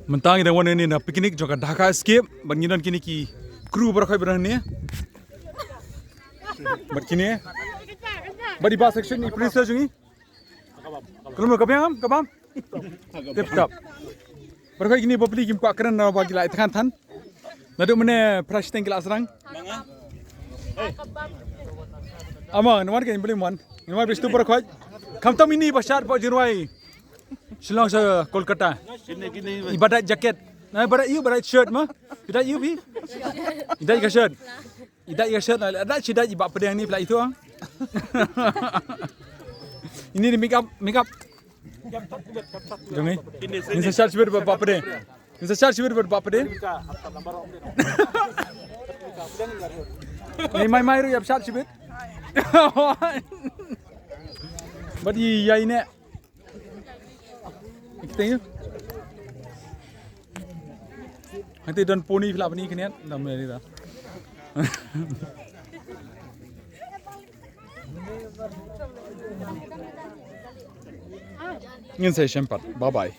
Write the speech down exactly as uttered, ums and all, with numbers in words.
Mynta ngi dang wan hangne na picnic jong ka Dhaka Escape. Bad ngi don kine ki crew baroh khoit ba don hangne. Bad kine, bad i Bah Section, i producer jong ngi. Ka long ka biang, ka bam. Tip top. Baroh khoit kine bapli kim kwah kren na ba ki la ïa thngan than. Naduh mynne phra shiteng ki la sdang. Ama, ngan wan ka, ngan wan. Ngan wan bistu baroh khoit. Khamtam ine i ba shad hapoh jingrwai Shillong sha Kolkata. I ba dait jacket. Na, i ba dait, ïa, i ba dait shirt mo. I dait, ïa, phi. I dait ka shirt. I dait ka shirt, na, i dait, i dait i Bah Pdeng ne, phi la ithuh. Ine i make up, make up. Jong ngi. Ngin sa shad shibit bad Bah Pdeng. Ngin sa shad shibit bad Bah Pdeng. Ni mai mai ruh ïa shad shibit. Bad i ïa ine. Thank you. Hangta don pony, phi lah pony khyndiat. Dam ni da. Ngin sa ïashem pat. Bye bye.